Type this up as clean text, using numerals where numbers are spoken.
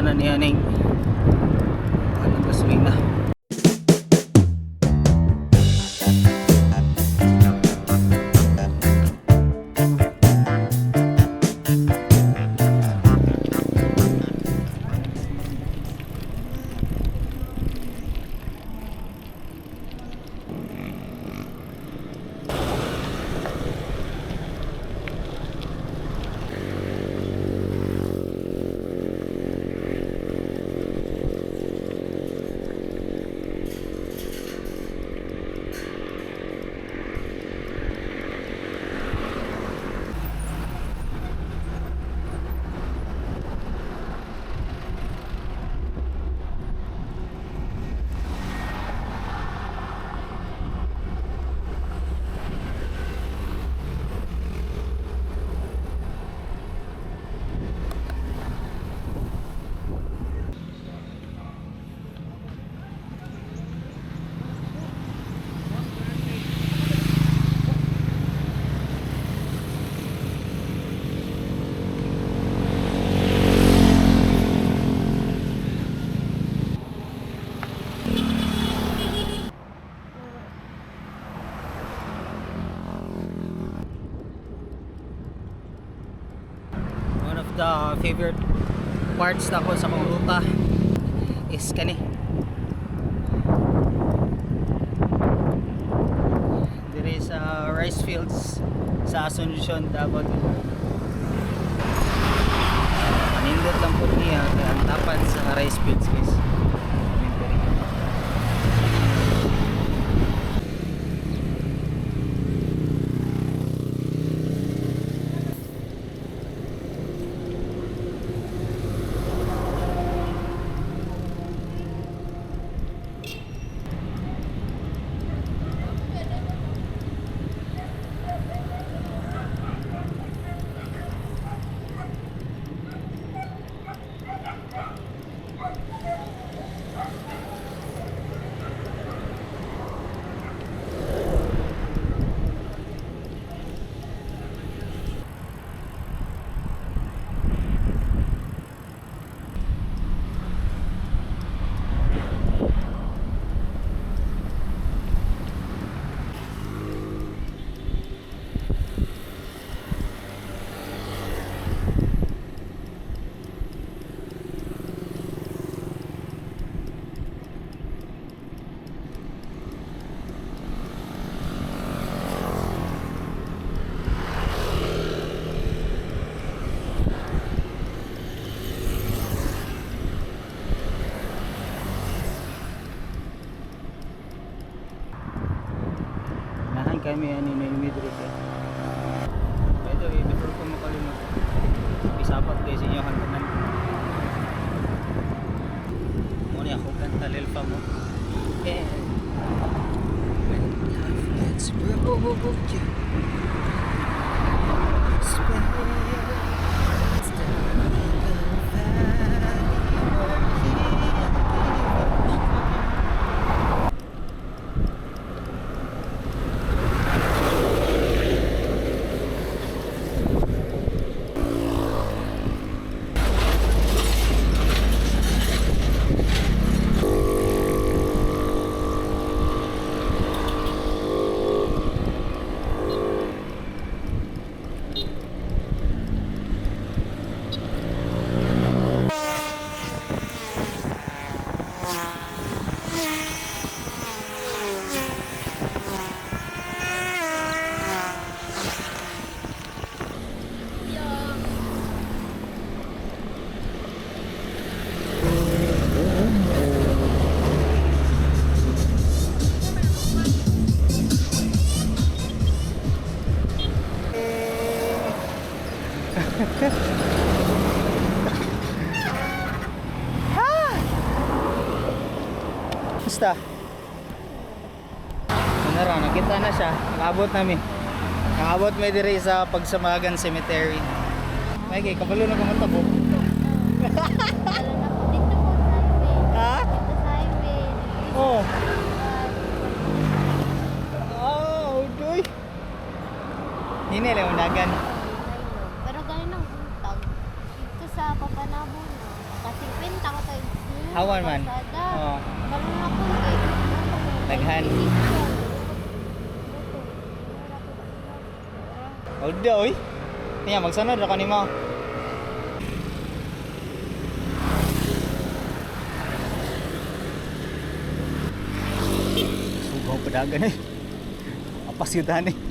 na niya ning ano, gasolina. One of the favorite parts na ko sa akong ruta is kani. Dire sa rice fields sa Asuncion, Davao del Norte. Panindot lang po niya kay ang tapad sa rice fields, guys. Cemetery. Nahan kami ani na imidri kay. By the way, before ko makalimot, isapat kay sa inyo hantanan. Muna ako kanta lilfa mo. And when life gets broken, spends down in the valley of the Basta. Ano ra, nakita na siya. Nakaabot nami. Nakaabot may diri sa Pagsamagan Cemetery. May kay kabalo na ka matabo. Lalo na po dito po sa highway. Ha? Dito sa highway. Oh. Oh, doy. Hini lang unagan. Pero ganun ang untag. Dito sa Papanabo na. Kasi 50 Ako tayo. Hawan man. Kalsada. Oo. Karon na po kay. Daghan. Alda oy. Niya magsunod ra ko nimo. Sugaw padagan eh. Apas yun eh.